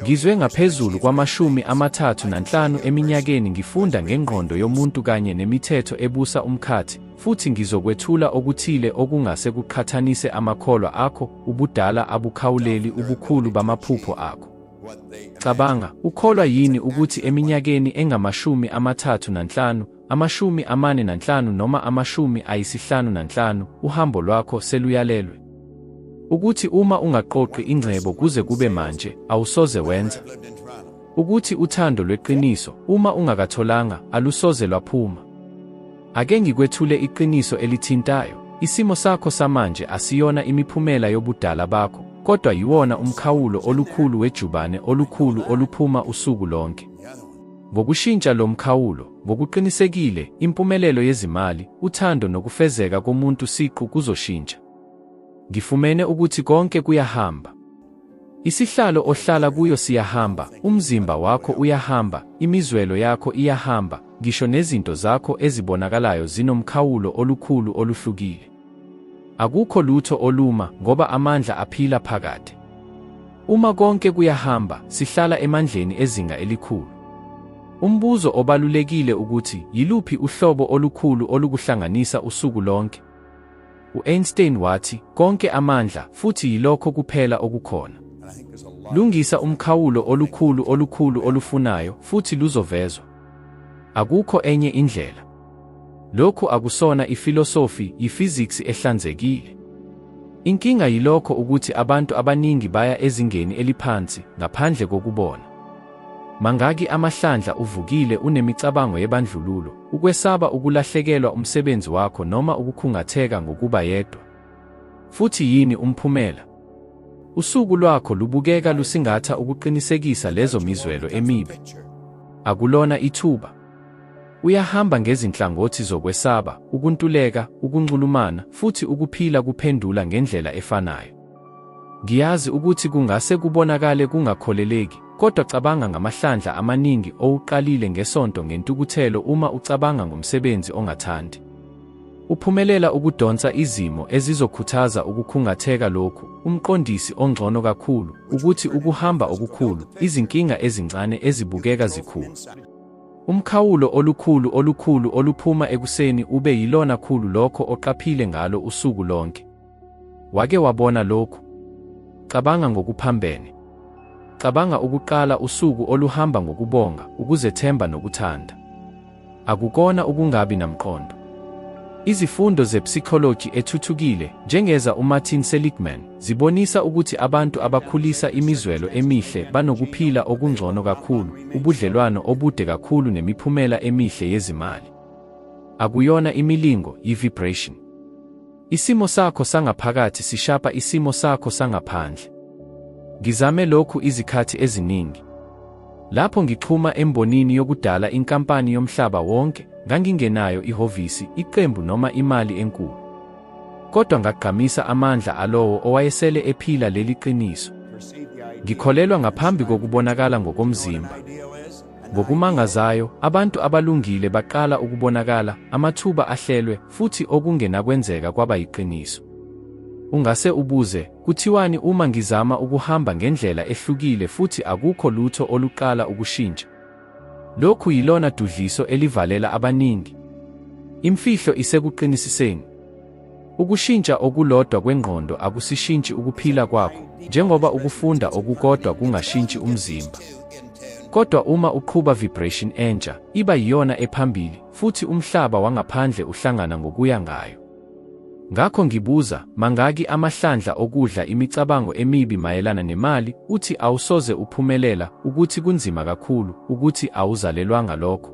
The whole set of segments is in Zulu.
Ngizwe ngaphezulu kwama-35 eminyakeni ngifunda ngengqondo yomuntu kanye nemithetho ebusa umkhathi, futhi ngizokwethula okuthile okungase kuqhathanise amakholwa akho, ubudala abukhawuleli ubukhulu bamaphupho akho. Cabanga, ukholwa yini ukuthi eminyakeni engama-35, 45 noma 55 uhambo lwakho seluyalelwe? Ukuthi uma ungaqoqi ingcebo kuze kube manje, awusoze wenza. Ukuthi uthando lweqiniso, uma ungakatholanga, alusoze lwaphuma. Ake ngikwethule iqiniso elithintayo, isimo sakho samanje asiyona imiphumela yobudala bakho, kodwa yiwona umkhawulo olukhulu wejubane olukhulu oluphuma usuku lonke. Ngokushintsha lo mkhawulo, ngokuqinisekile, impumelelo yezimali, uthando nokufezeka komuntu siqu kuzoshintsha. Ngifumene ukuthi konke kuyahamba. Isihlalo ohlala kuyo siyahamba, umzimba wakho uyahamba, imizwelo yakho iyahamba, ngisho nezinto zakho ezibonakalayo zinomkhawulo olukhulu oluhlukile. Akukho lutho oluma ngoba amandla aphila phakade. Uma konke kuyahamba, sihlala emandleni ezinga elikhulu. Umbuzo obalulekile ukuthi yiluphi uhlobo olukhulu olukuhlanganisa usuku lonke? U-Einstein wathi, Konke amandla, futhi yilokho kuphela okukhona. Lungisa umkhawulo olukhulu olukhulu olufunayo, futhi luzovezwa. Akukho enye indlela. Lokhu akusona ifilosofi, yifiziksi ehlanzekile. Inkinga yilokho ukuthi abantu abaningi baya ezingeni eliphansi, ngaphandle kokubona. Mangaki amahlandla uvukile unemicabango yebandlululo, ukwesaba ukulahlekelwa umsebenzi wakho noma ukukhungatheka ngokuba yedwa? Futhi yini umphumela? Usuku lwakho lubukeka lusingatha ukuqinisekisa lezo mizwelo emibi. Akulona ithuba. Uyahamba ngezinhlangothi zokwesaba, ukuntuleka, ukunxulumana, futhi ukuphila kuphendula ngendlela efanayo. Ngiyazi ukuthi kungase kubonakale kungakholeleki, kodwa cabanga ngamahlandla amaningi owuqalile ngesonto ngentukuthelo uma ucabanga ngomsebenzi ongathandi. Uphumelela ukudonsa izimo ezizokhuthaza ukukhungatheka lokhu, umqondisi ongcono kakhulu, ukuthi ukuhamba okukhulu, izinkinga ezincane ezibukeka zikhulu. Umkhawulo olukhulu olukhulu oluphuma ekuseni ube yilona khulu lokho oqaphile ngalo usuku lonke. Wake wabona lokhu? Cabanga ngokuphambene. Cabanga ukuqala usuku oluhamba ngokubonga, ukuzethemba nokuthanda. Akukona ukungabi namqondo. Izifundo zepsychology ethuthukile, njengeza uMartin Seligman, zibonisa ukuthi abantu abakhulisa imizwelo emihle banokuphila okungcono kakhulu, ubudlelwano obude kakhulu nemiphumela emihle yezimali. Akuyona imilingo, yi-vibration. Isimo sakho sangaphakathi sishapa isimo sakho sangaphandle. Ngizame lokhu izikhathi eziningi. Lapho ngixhuma embonini yokudala inkampani yomhlaba wonke, ngangingenayo ihhovisi, iqembu noma imali enkulu. Kodwa ngagqamisa amandla alowo owayesele ephila leli qiniso. Ngikholelwa ngaphambi kokubonakala ngokomzimba. Ngokumangazayo, abantu abalungile baqala ukubonakala, amathuba ahlelwe, futhi okungenakwenzeka kwaba yiqiniso. Ungase ubuze, Kuthiwani uma ngizama ukuhamba ngendlela ehlukile futhi akukho lutho oluqala ukushintsha? Lokhu yilona dudliso elivalela abaningi. Imfihlo isekuqinisiseni. Ukushintsha okulodwa kwengqondo akusishintshi ukuphila kwakho, njengoba ukufunda okukodwa kungashintshi umzimba. Kodwa uma uqhuba vibration entsha, iba yiyona ephambili, futhi umhlaba wangaphandle uhlangana ngokuya ngayo. Ngakho ngibuza, mangaki amahlandla okudla imicabango emibi mayelana nemali, uthi awusoze uphumelela, ukuthi kunzima kakhulu, ukuthi awuzalelwanga lokho?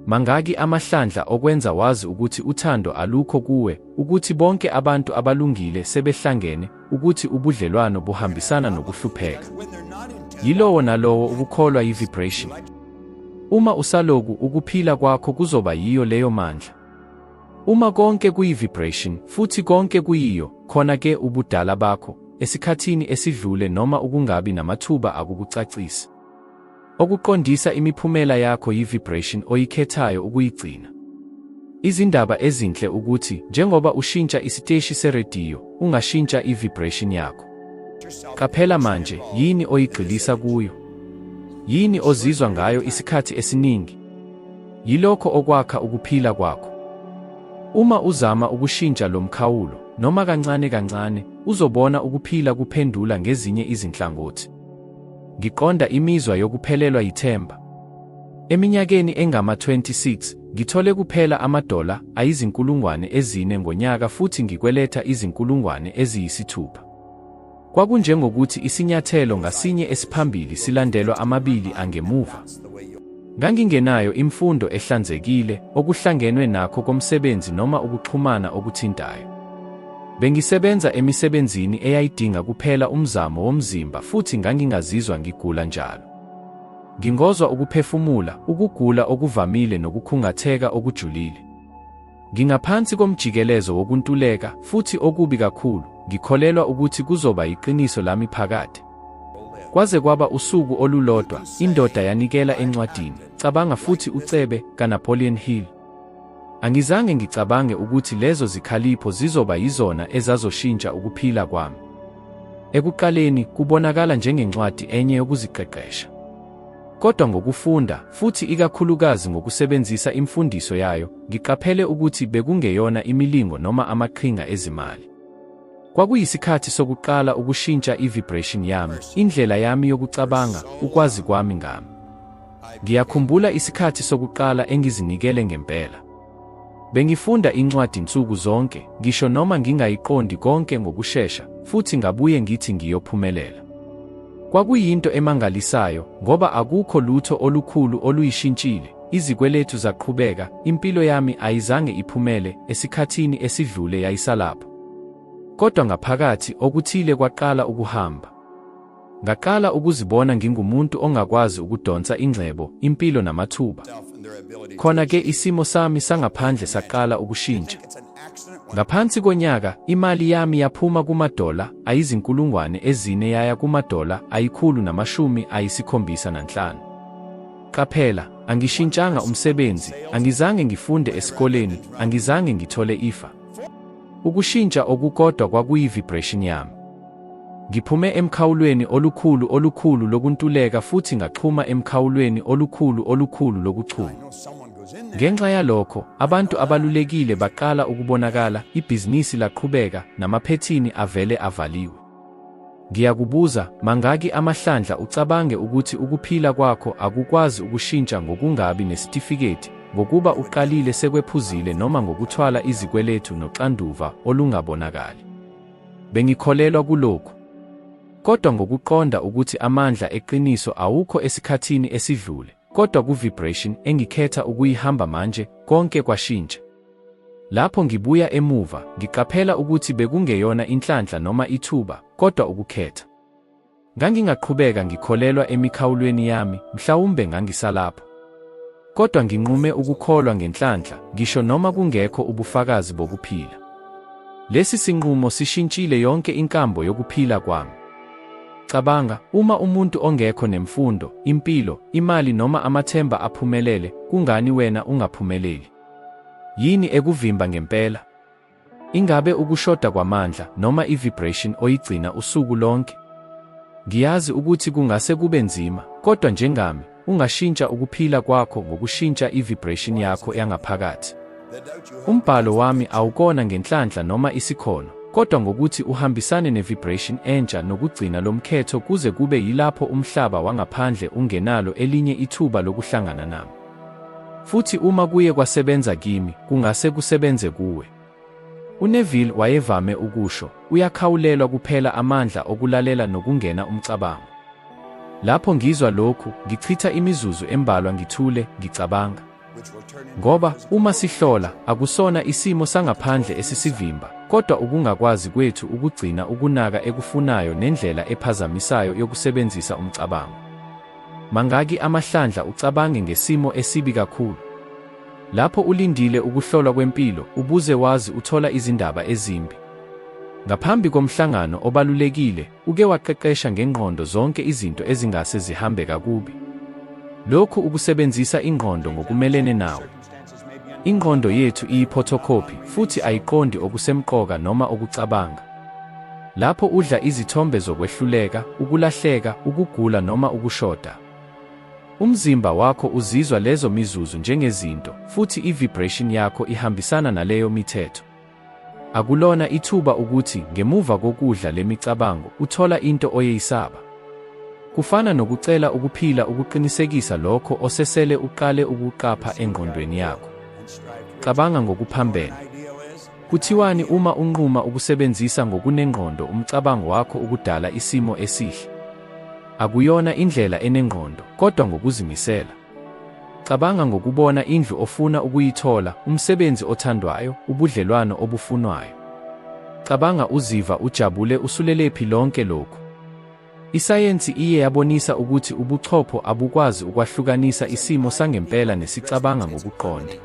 Mangaki amahlandla okwenza wazi ukuthi uthando alukho kuwe, ukuthi bonke abantu abalungile sebehlangene, ukuthi ubudlelwano buhambisana nokuhlupheka? Yilowo nalowo ukukholwa yi-vibration. Uma usaloku, ukuphila kwakho kuzoba yiyo leyo mandla. Uma konke kuyi-vibration, futhi konke kuyiyo, khona ke ubudala bakho, esikhathini esidlule noma ukungabi namathuba akukucacisi. Okuqondisa imiphumela yakho yi-vibration oyikhethayo ukuyigcina. Izindaba ezinhle ukuthi njengoba ushintsha isiteshi serediyo, ungashintsha i-vibration yakho. Qaphela manje, yini oyigxilisa kuyo? Yini ozizwa ngayo isikhathi esiningi? Yilokho okwakha ukuphila kwakho. Uma uzama ukushintsha lo mkhawulo, noma kancane kancane, uzobona ukuphila kuphendula ngezinye izinhlangothi. Ngiqonda imizwa yokuphelelwa yithemba. Eminyakeni engama-26, ngithole kuphela amadola ayizinkulungwane 4 ngonyaka futhi ngikweleta izinkulungwane eziyisithupha. Kwakunjengokuthi isinyathelo ngasinye esiphambili silandelwa amabili angemuva. Ngangingenayo imfundo ehlanzekile, okuhlangenwe nakho komsebenzi noma ukuxhumana okuthintayo. Bengisebenza emisebenzini eyayidinga kuphela umzamo womzimba futhi ngangingazizwa ngigula njalo. Ngingozwa ukuphefumula, ukugula okuvamile nokukhungatheka okujulile. Ngingaphansi komjikelezo wokuntuleka, futhi okubi kakhulu, ngikholelwa ukuthi kuzoba yiqiniso lami phakade. Kwaze kwaba usuku olulodwa, indoda yanikela encwadini, Cabanga Futhi Ucebe, kaNapoleon Hill. Angizange ngicabange ukuthi lezo zikhalipho zizoba yizona ezazoshintsha ukuphila kwami. Ekuqaleni, kubonakala njengencwadi enye yokuziqeqesha. Kodwa ngokufunda, futhi ikakhulukazi ngokusebenzisa imfundiso yayo, ngiqaphele ukuthi bekungeyona imilingo noma amaqhinga ezimali. Kwakuyisikhathi sokuqala ukushintsha i-vibration yami, indlela yami yokucabanga, ukwazi kwami ngami. Ngiyakhumbula isikhathi sokuqala engizinikele ngempela. Bengifunda incwadi nsuku zonke, ngisho noma ngingayiqondi konke ngokushesha, futhi ngabuye ngithi ngiyophumelela. Kwakuyinto emangalisayo, ngoba akukho lutho olukhulu oluyishintshile, izikweletu zaqhubeka, impilo yami ayizange iphumele, esikhathini esidlule yayisalapho. Kodwa ngaphakathi, okuthile kwaqala ukuhamba. Ngaqala ukuzibona ngingumuntu ongakwazi ukudonsa ingcebo, impilo namathuba. Khona ke isimo sami sangaphandle saqala ukushintsha. Ngaphansi konyaka, imali yami yaphuma kumadola ayizinkulungwane 4 yaya kumadola ayikhulu namashumi ayisikhombisa nanhlanu. Qaphela, angishintshanga umsebenzi, angizange ngifunde esikoleni, angizange ngithole ifa. Ukushintsha okukodwa kwakuyi-vibration yami. Ngiphume emkhawulweni olukhulu olukhulu lokuntuleka futhi ngaxhuma emkhawulweni olukhulu olukhulu lokuchuma. Ngenxa yalokho, abantu abalulekile baqala ukubonakala, ibhizinisi laqhubeka, namaphethini avele avaliwe. Ngiyakubuza, mangaki amahlandla ucabange ukuthi ukuphila kwakho akukwazi ukushintsha ngokungabi nesitifiketi, ngokuba uqalile sekwephuzile noma ngokuthwala izikweletu noxanduva olungabonakali? Bengikholelwa kulokhu. Kodwa ngokuqonda ukuthi amandla eqiniso awukho esikhathini esidlule, kodwa ku-vibration engikhetha ukuyihamba manje, konke kwashintsha. Lapho ngibuya emuva, ngiqaphela ukuthi bekungeyona inhlanhla noma ithuba, kodwa ukukhetha. Ngangingaqhubeka ngikholelwa emikhawulweni yami, mhlawumbe ngangisalapho. Kodwa nginqume ukukholwa ngenhlanhla, ngisho noma kungekho ubufakazi bokuphila. Lesi sinqumo sishintshile yonke inkambo yokuphila kwami. Cabanga, uma umuntu ongekho nemfundo, impilo, imali noma amathemba aphumelele, kungani wena ungaphumeleli? Yini ekuvimba ngempela? Ingabe ukushoda kwamandla noma i-vibration oyigcina usuku lonke? Ngiyazi ukuthi kungase kube nzima, kodwa njengami, ungashintsha ukuphila kwakho ngokushintsha i-vibration yakho yangaphakathi. Umbhalo wami awukona ngenhlanhla noma isikhono, kodwa ngokuthi uhambisane ne-vibration entsha nokugcina lo mkhetho kuze kube yilapho umhlaba wangaphandle ungenalo elinye ithuba lokuhlangana nami. Futhi uma kuye kwasebenza kimi, kungase kusebenze kuwe. UNeville wayevame ukusho, uyakhawulelwa kuphela amandla okulalela nokungena umcabango. Lapho ngizwa lokhu, ngichitha imizuzu embalwa ngithule, ngicabanga. Ngoba, uma sihlola, akusona isimo sangaphandle esisivimba, kodwa ukungakwazi kwethu ukugcina ukunaka ekufunayo nendlela ephazamisayo yokusebenzisa umcabango. Mangaki amahlandla ucabange ngesimo esibi kakhulu? Lapho ulindile ukuhlolwa kwempilo, ubuze wazi uthola izindaba ezimbi. Ngaphambi komhlangano obalulekile, uke waqeqesha ngengqondo zonke izinto ezingase zihambe kakubi. Lokhu ukusebenzisa ingqondo ngokumelene nawe. Ingqondo yethu iyiphothokhopi futhi ayiqondi okusemqoka noma okucabanga. Lapho udla izithombe zokwehluleka, ukulahleka, ukugula noma ukushoda, umzimba wakho uzizwa lezo mizuzu njengezinto, futhi i-vibration yakho ihambisana naleyo mithetho. Akulona ithuba ukuthi, ngemuva kokudla le micabango, uthola into oyeyisaba. Kufana nokucela ukuphila ukuqinisekisa lokho osesele uqale ukuqapha engqondweni yakho. Cabanga ngokuphambene. Kuthiwani uma unquma ukusebenzisa ngokunengqondo umcabango wakho ukudala isimo esihle? Akuyona indlela enengqondo, kodwa ngokuzimisela. Cabanga ngokubona indlu ofuna ukuyithola, umsebenzi othandwayo, ubudlelwano obufunwayo. Cabanga uziva ujabule usulelephi lonke lokhu. Isayensi iye yabonisa ukuthi ubuchopho abukwazi ukwahlukanisa isimo sangempela nesicabanga ngokuqonde.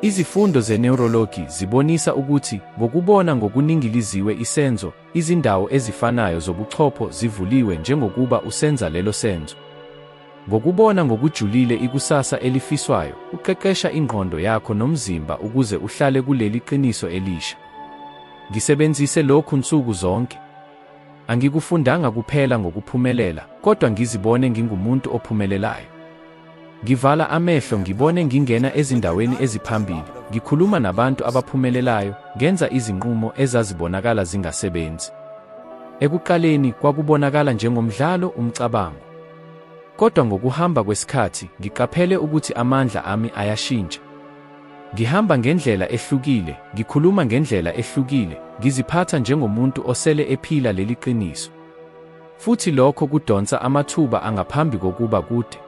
Izifundo ze-neurology zibonisa ukuthi ngokubona ngokuningiliziwe isenzo, izindawo ezifanayo zobuchopho zivuliwe njengokuba usenza lelo senzo. Ngokubona ngokujulile ikusasa elifiswayo, uqeqesha ingqondo yakho nomzimba ukuze uhlale kuleli qiniso elisha. Ngisebenzise lokhu nsuku zonke. Angikufundanga kuphela ngokuphumelela, kodwa ngizibone ngingumuntu ophumelelayo. Ngivala amehlo ngibone ngingena ezindaweni eziphambili, ngikhuluma nabantu abaphumelelayo, ngenza izinqumo ezazibonakala zingasebenzi. Ekuqaleni kwakubonakala njengomdlalo umcabango. Kodwa ngokuhamba kwesikhathi ngiqaphele ukuthi amandla ami ayashintsha. Ngihamba ngendlela ehlukile, ngikhuluma ngendlela ehlukile, ngiziphatha njengomuntu osele ephila leli qiniso. Futhi lokho kudonsa amathuba angaphambi kokuba kude.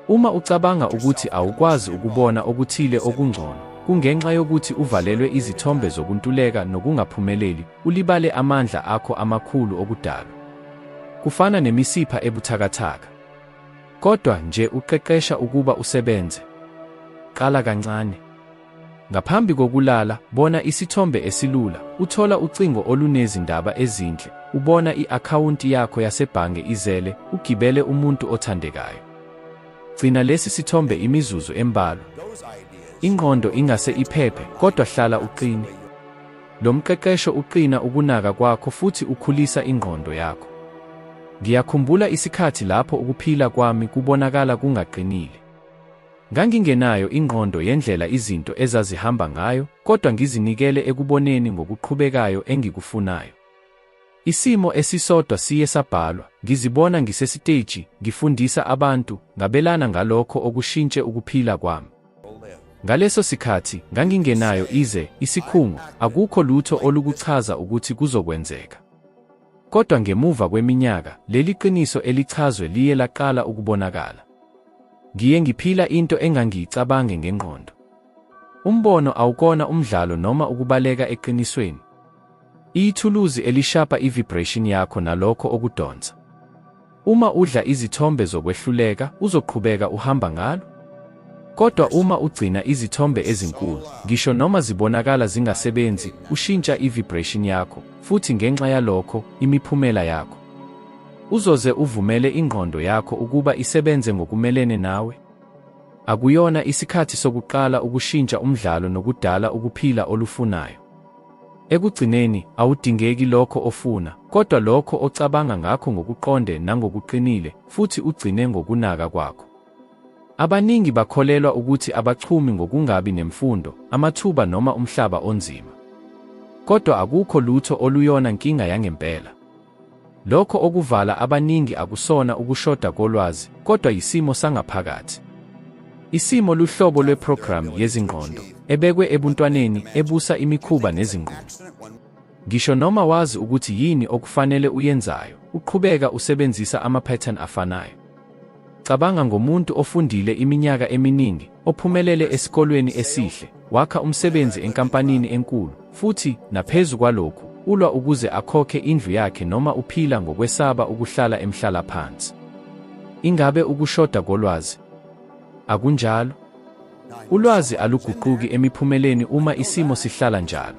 Uma ucabanga ukuthi awukwazi ukubona okuthile okungcono, kungenxa yokuthi uvalelwe izithombe zokuntuleka nokungaphumeleli, ulibale amandla akho amakhulu okudalwa. Kufana nemisipha ebuthakathaka. Kodwa nje uqeqesha ukuba usebenze. Qala kancane. Ngaphambi kokulala, bona isithombe esilula, uthola ucingo olunezindaba ezinhle, ubona i-akhawunti yakho yasebhange izele, ugibele umuntu othandekayo. Gcina lesi sithombe imizuzu embalwa. Ingqondo ingase iphephe, kodwa hlala uqine. Lo mqeqesho uqina ukunaka kwakho futhi ukhulisa ingqondo yakho. Ngiyakhumbula isikhathi lapho ukuphila kwami kubonakala kungaqinile. Ngangingenayo ingqondo yendlela izinto ezazihamba ngayo, kodwa ngizinikele ekuboneni ngokuqhubekayo engikufunayo. Isimo esisodwa siye sabhalwa, ngizibona ngisesiteji, ngifundisa abantu, ngabelana ngalokho okushintshe ukuphila kwami. Ngaleso sikhathi, ngangingenayo ize, isikhungo, akukho lutho olukuchaza ukuthi kuzokwenzeka. Kodwa ngemuva kweminyaka, leli qiniso elichazwe liye laqala ukubonakala. Ngiye ngiphila into engangiyicabange ngengqondo. Umbono awukona umdlalo noma ukubaleka eqinisweni. Iyithuluzi elishapa i-vibration yakho nalokho okudonsa. Uma udla izithombe zokwehluleka, uzoqhubeka uhamba ngalo. Kodwa uma ugcina izithombe ezinkulu, ngisho noma zibonakala zingasebenzi, ushintsha i-vibration yakho, futhi ngenxa yalokho, imiphumela yakho. Uzoze uvumele ingqondo yakho ukuba isebenze ngokumelene nawe? Akuyona isikhathi sokuqala ukushintsha umdlalo nokudala ukuphila olufunayo. Ekugcineni, awudingeki lokho ofuna, kodwa lokho ocabanga ngakho ngokuqonde nangokuqinile, futhi ugcine ngokunaka kwakho. Abaningi bakholelwa ukuthi abachumi ngokungabi nemfundo, amathuba noma umhlaba onzima. Kodwa akukho lutho oluyona nkinga yangempela. Lokho okuvala abaningi akusona ukushoda kolwazi, kodwa yisimo sangaphakathi. Isimo luhlobo lweprogramu yezingqondo, ebekwe ebuntwaneni, ebusa imikhuba nezinqumo. Ngisho noma wazi ukuthi yini okufanele uyenzayo, uqhubeka usebenzisa ama-pattern afanayo. Cabanga ngomuntu ofundile iminyaka eminingi, ophumelele esikolweni esihle, wakha umsebenzi enkampanini enkulu, futhi, naphezu kwalokhu, ulwa ukuze akhokhe indlu yakhe noma uphila ngokwesaba ukuhlala emhlalaphansi. Ingabe ukushoda kolwazi? Akunjalo. Ulwazi aluguquki emiphumeleni uma isimo sihlala njalo.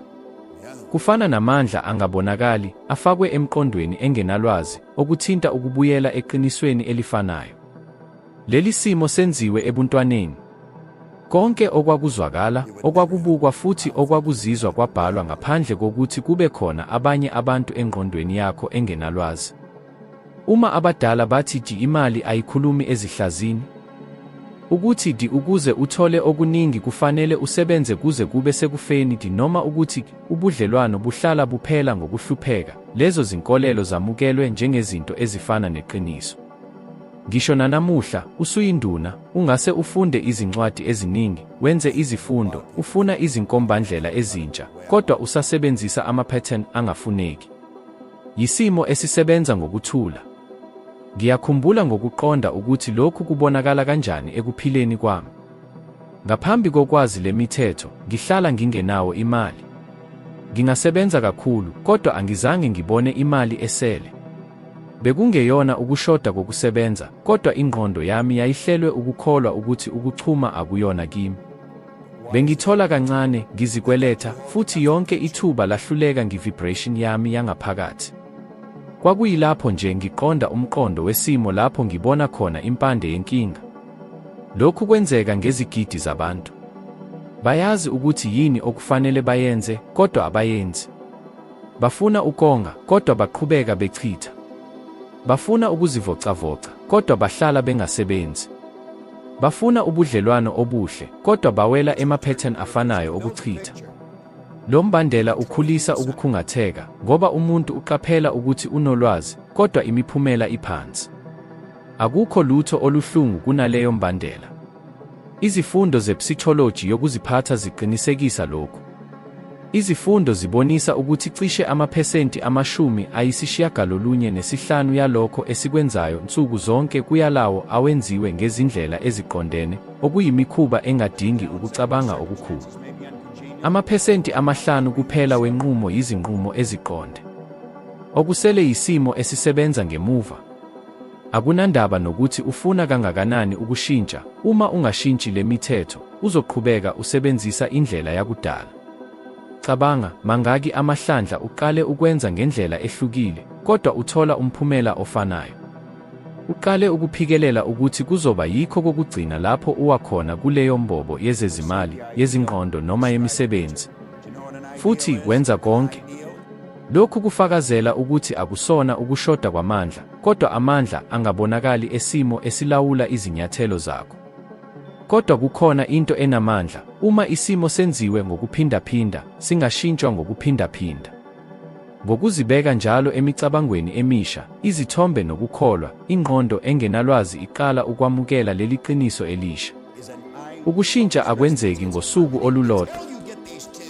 Kufana namandla angabonakali afakwe emqondweni engenalwazi okuthinta ukubuyela eqinisweni elifanayo. Leli simo senziwe ebuntwaneni. Konke okwakuzwakala, okwakubukwa futhi okwakuzizwa kwabhalwa ngaphandle kokuthi kube khona abanye abantu engqondweni yakho engenalwazi. Uma abadala bathi di imali ayikhulumi ezihlazini, ukuthi di ukuze uthole okuningi kufanele usebenze kuze kube sekufeni di noma ukuthi ubudlelwano buhlala buphela ngokuhlupheka, lezo zinkolelo zamukelwe njengezinto ezifana neqiniso. Ngisho nanamuhla, usuyinduna, ungase ufunde izincwadi eziningi, wenze izifundo, ufuna izinkombandlela ezintsha, kodwa usasebenzisa ama-pattern angafuneki. Yisimo esisebenza ngokuthula. Ngiyakhumbula ngokuqonda ukuthi lokhu kubonakala kanjani ekuphileni kwami. Ngaphambi kokwazi le mithetho, ngihlala ngingenawo imali. Ngingasebenza kakhulu, kodwa angizange ngibone imali esele. Bekungeyona ukushoda kokusebenza, kodwa ingqondo yami yayihlelwe ukukholwa ukuthi ukuchuma akuyona kimi. Bengithola kancane, ngizikweletha, futhi yonke ithuba lahluleka ngi-vibration yami yangaphakathi. Kwakuyilapho nje ngiqonda umqondo wesimo lapho ngibona khona impande yenkinga. Lokhu kwenzeka ngezigidi zabantu. Bayazi ukuthi yini okufanele bayenze, kodwa abayenzi. Bafuna ukonga, kodwa baqhubeka bechitha. Bafuna ukuzivocavoca, kodwa bahlala bengasebenzi. Bafuna ubudlelwano obuhle, kodwa bawela ema-pattern afanayo okuchitha. Lo mbandela ukhulisa ukukhungatheka, ngoba umuntu uqaphela ukuthi unolwazi, kodwa imiphumela iphansi. Akukho lutho oluhlungu kunaleyo mbandela. Izifundo zepsychology yokuziphatha ziqinisekisa lokhu. Izifundo zibonisa ukuthi cishe amaphesenti 95 yalokho esikwenzayo nsuku zonke kuyalawo awenziwe ngezindlela eziqondene, okuyimikhuba engadingi ukucabanga okukhulu. Amaphesenti 5 kuphela wenqumo yizinqumo eziqonde. Okusele yisimo esisebenza ngemuva. Akunandaba nokuthi ufuna kangakanani ukushintsha, uma ungashintshi le mithetho, uzoqhubeka usebenzisa indlela yakudala. Cabanga, mangaki amahlandla uqale ukwenza ngendlela ehlukile, kodwa uthola umphumela ofanayo? Uqale ukuphikelela ukuthi kuzoba yikho kokugcina lapho uwa khona kuleyo mbobo yezezimali, yezingqondo noma yemisebenzi. Futhi wenza konke. Lokhu kufakazela ukuthi akusona ukushoda kwamandla, kodwa amandla angabonakali esimo esilawula izinyathelo zakho. Kodwa kukhona into enamandla, uma isimo senziwe ngokuphindaphinda, singashintshwa ngokuphindaphinda. Ngokuzibeka njalo emicabangweni emisha, izithombe nokukholwa, ingqondo engenalwazi iqala ukwamukela leli qiniso elisha. Ukushintsha akwenzeki ngosuku olulodwa.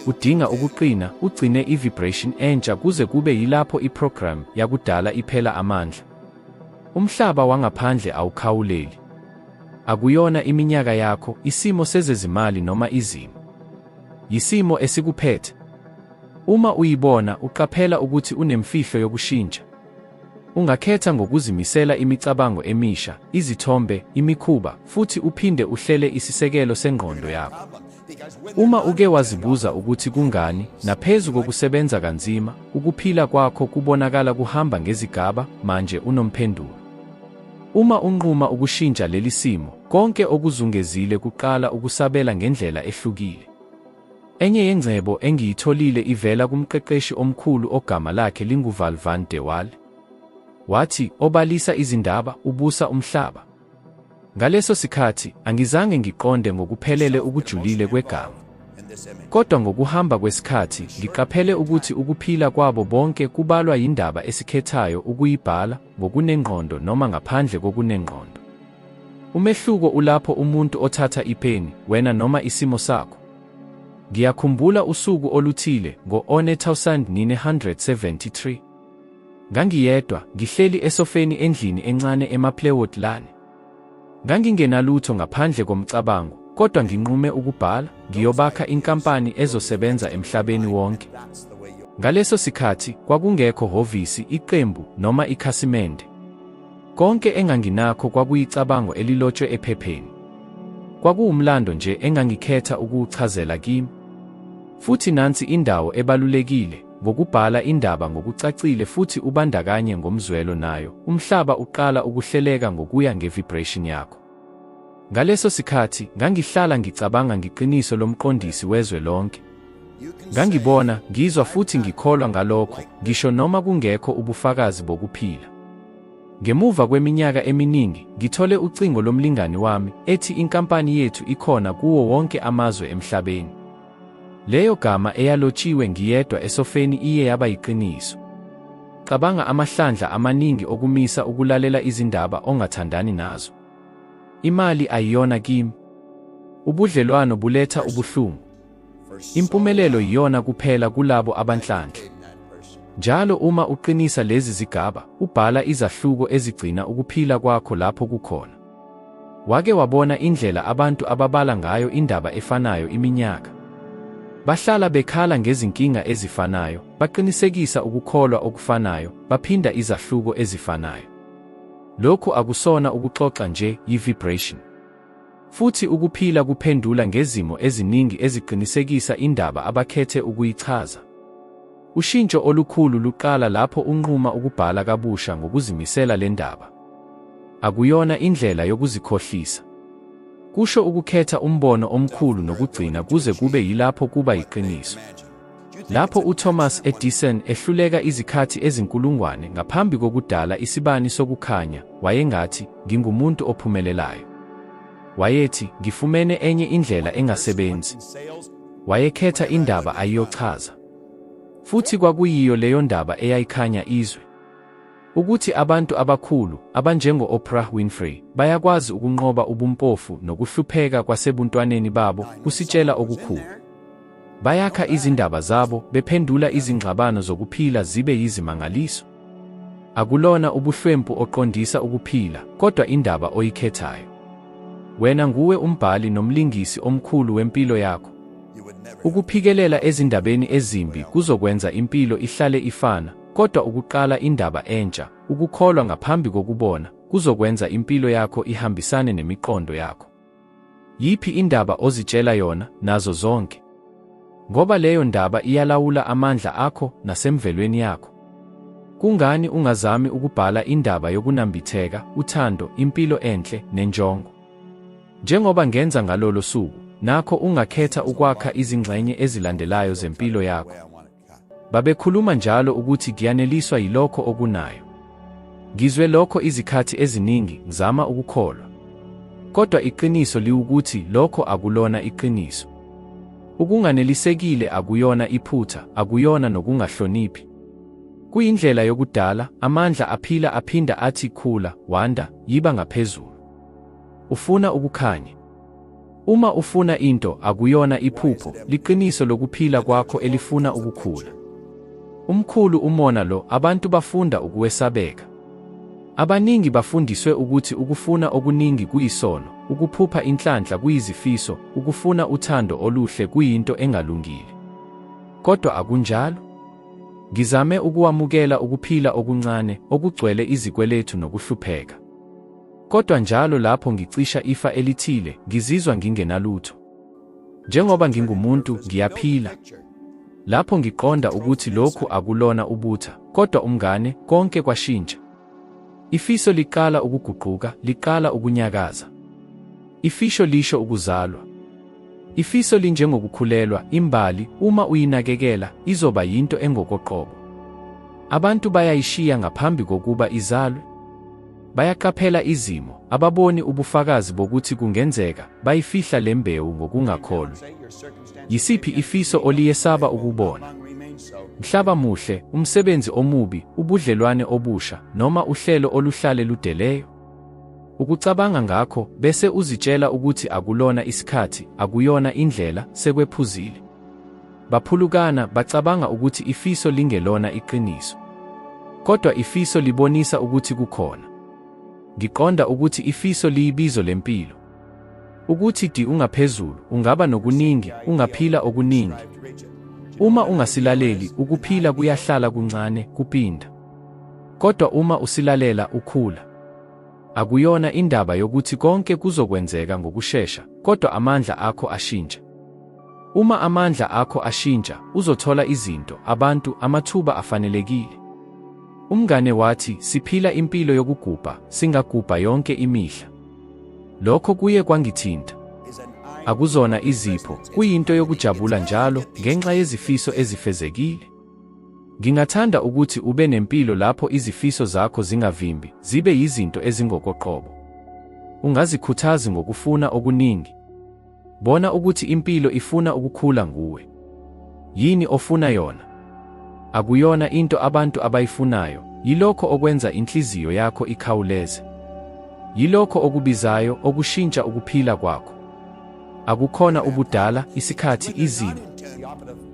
Udinga ukuqina, ugcine i-vibration entsha kuze kube yilapho i-program yakudala iphela amandla. Umhlaba wangaphandle awukhawuleli. Akuyona iminyaka yakho, isimo sezezimali noma izimo. Yisimo esikuphethe. Uma uyibona, uqaphela ukuthi unemfihlo yokushintsha. Ungakhetha ngokuzimisela imicabango emisha, izithombe, imikhuba, futhi uphinde uhlele isisekelo sengqondo yakho. Uma uke wazibuza ukuthi kungani, naphezu kokusebenza kanzima, ukuphila kwakho kubonakala kuhamba ngezigaba, manje unomphendulo. Uma unquma ukushintsha leli simo, konke okuzungezile kuqala ukusabela ngendlela ehlukile. Enye yengcebo engiyitholile ivela kumqeqeshi omkhulu ogama lakhe linguVal van de Waal. Wathi, Obalisa izindaba, ubusa umhlaba. Ngaleso sikhathi, angizange ngiqonde ngokuphelele ukujulile kwegama. Kodwa ngokuhamba kwesikhathi, ngiqaphele ukuthi ukuphila kwabo bonke kubalwa yindaba esikhethayo ukuyibhala, ngokunengqondo noma ngaphandle kokunengqondo. Umehluko ulapho umuntu othatha ipeni, wena noma isimo sakho. Ngiyakhumbula usuku oluthile ngo-1973. Ngangiyedwa, ngihleli esofeni endlini encane eMaplewood Lane. Ngangingenalutho ngaphandle komcabango, kodwa nginqume ukubhala, ngiyobakha inkampani ezosebenza emhlabeni wonke. Ngaleso sikhathi, kwakungekho hhovisi, iqembu, noma ikhasimende. Konke enganginakho kwakuyicabango elilotshwe ephepheni. Kwakuwumlando nje engangikhetha ukuwuchazela kimi. Futhi nansi indawo ebalulekile, ngokubhala indaba ngokucacile futhi ubandakanye ngomzwelo nayo, umhlaba uqala ukuhleleka ngokuya nge-vibration yakho. Ngaleso sikhathi, ngangihlala ngicabanga ngeqiniso lomqondisi wezwe lonke. Ngangibona, ngizwa futhi ngikholwa ngalokho, ngisho noma kungekho ubufakazi bokuphila. Ngemuva kweminyaka eminingi, ngithole ucingo lomlingani wami, ethi inkampani yethu ikhona kuwo wonke amazwe emhlabeni. Leyo gama eyalotshiwe ngiyedwa esofeni iye yaba yiqiniso. Cabanga amahlandla amaningi okumisa ukulalela izindaba ongathandani nazo. Imali ayiyona kimi. Ubudlelwano buletha ubuhlungu. Impumelelo yiyona kuphela kulabo abanhlanhla. Njalo uma uqinisa lezi zigaba, ubhala izahluko ezigcina ukuphila kwakho lapho kukhona. Wake wabona indlela abantu ababala ngayo indaba efanayo iminyaka? Bahlala bekhala ngezinkinga ezifanayo, baqinisekisa ukukholwa okufanayo, baphinda izahluko ezifanayo. Lokhu akusona ukuxoxa nje, yi-vibration. Futhi ukuphila kuphendula ngezimo eziningi eziqinisekisa indaba abakhethe ukuyichaza. Ushintsho olukhulu luqala lapho unquma ukubhala kabusha ngokuzimisela le ndaba. Akuyona indlela yokuzikhohlisa. Kusho ukukhetha umbono omkhulu nokugcina kuze kube yilapho kuba yiqiniso. Lapho uThomas Edison ehluleka izikhathi ezinkulungwane ngaphambi kokudala isibani sokukhanya, wayengathi, Ngingumuntu ophumelelayo. Wayethi, Ngifumene enye indlela engasebenzi. Wayekhetha indaba ayiyochaza. Futhi kwakuyiyo leyondaba eyayikhanya izwe. Ukuthi abantu abakhulu, abanjengo-Oprah Winfrey, bayakwazi ukunqoba ubumpofu nokuhlupheka kwasebuntwaneni babo, kusitshela okukhulu. Bayakha izindaba zabo, bephendula izingxabano zokuphila zibe yizimangaliso. Akulona ubuhlwempu oqondisa ukuphila, kodwa indaba oyikhethayo. Wena nguwe umbhali nomlingisi omkhulu wempilo yakho. Ukuphikelela ezindabeni ezimbi kuzokwenza impilo ihlale ifana, kodwa ukuqala indaba entsha, ukukholwa ngaphambi kokubona, kuzokwenza impilo yakho ihambisane nemiqondo yakho. Yiphi indaba ozitshela yona, nazo zonke? Ngoba leyo ndaba iyalawula amandla akho nasemvelweni yakho. Kungani ungazami ukubhala indaba yokunambitheka, uthando, impilo enhle, nenjongo? Njengoba ngenza ngalolo suku, nakho ungakhetha ukwakha izingxenye ezilandelayo zempilo yakho. Babekhuluma njalo ukuthi giyaneliswa yilokho okunayo. Ngizwe lokho izikhathi eziningi, ngizama ukukholwa. Kodwa iqiniso liwukuthi lokho akulona iqiniso. Ukunganelisekile akuyona iphutha, akuyona nokungahloniphi. Kuyindlela yokudala, amandla aphila aphinda athi khula, wanda, yiba ngaphezulu. Ufuna ukukhanya. Uma ufuna into, akuyona iphupho, liqiniso lokuphila kwakho elifuna ukukhula. Umkhulu umona lo, abantu bafunda ukuwesabeka. Abaningi bafundiswe ukuthi ukufuna okuningi kuyisono, ukuphupha inhlanhla kuyizifiso, ukufuna uthando oluhle kuyinto engalungile. Kodwa akunjalo. Ngizame ukuwamukela ukuphila okuncane, okugcwele izikwelethu nokuhlupheka. Kodwa njalo lapho ngicisha ifa elithile, ngizizwa ngingenalutho. Njengoba ngingumuntu, ngiyaphila. Lapho ngiqonda ukuthi lokhu akulona ubutha, kodwa umngane, konke kwashintsha. Ifiso liqala ukuguquka, liqala ukunyakaza. Ifisho lisho ukuzalwa. Ifiso linjengokukhulelwa, imbali, uma uyinakekela, izoba yinto engokoqobo. Abantu bayayishiya ngaphambi kokuba izalwe. Bayaqaphela izimo, ababoni ubufakazi bokuthi kungenzeka, bayifihla le mbewu ngokungakholwi. Yisiphi ifiso oliyesaba ukubona? Mhlaba muhle, umsebenzi omubi, ubudlelwane obusha, noma uhlelo oluhlale ludeleyo? Ukucabanga ngakho, bese uzitshela ukuthi akulona isikhathi, akuyona indlela, sekwephuzile. Baphulukana, bacabanga ukuthi ifiso lingelona iqiniso. Kodwa ifiso libonisa ukuthi kukhona. Ngiqonda ukuthi ifiso liyibizo lempilo. Ukuthi di ungaphezulu, ungaba nokuningi, ungaphila okuningi. Uma ungasilaleli, ukuphila kuyahlala kuncane, kupinda. Kodwa uma usilalela, ukhula. Akuyona indaba yokuthi konke kuzokwenzeka ngokushesha, kodwa amandla akho ashintsha. Uma amandla akho ashintsha, uzothola izinto, abantu, amathuba afanelekile. Umngane wathi, siphila impilo yokugubha, singagubha yonke imihla. Lokho kuye kwangithinta. Akuzona izipho, kuyinto yokujabula njalo ngenxa yezifiso ezifezekile. Ngingathanda ukuthi ube nempilo lapho izifiso zakho zingavimbi, zibe yizinto ezingokoqobo. Ungazikhuthazi ngokufuna okuningi. Bona ukuthi impilo ifuna ukukhula nguwe. Yini ofuna yona? Akuyona into abantu abayifunayo, yilokho okwenza inhliziyo yakho ikhawuleze. Yilokho okubizayo okushintsha ukuphila kwakho. Akukhona ubudala, isikhathi, izimo.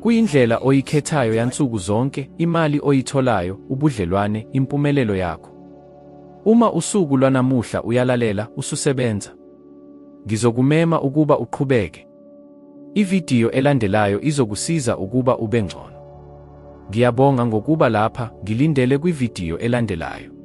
Kuyindlela oyikhethayo yansuku zonke, imali oyitholayo, ubudlelwane, impumelelo yakho. Uma usuku lwanamuhla uyalalela, ususebenza. Ngizokumema ukuba uqhubeke. Ividiyo elandelayo izokusiza ukuba ube ngcono. Ngiyabonga ngokuba lapha, ngilindele kwividiyo elandelayo.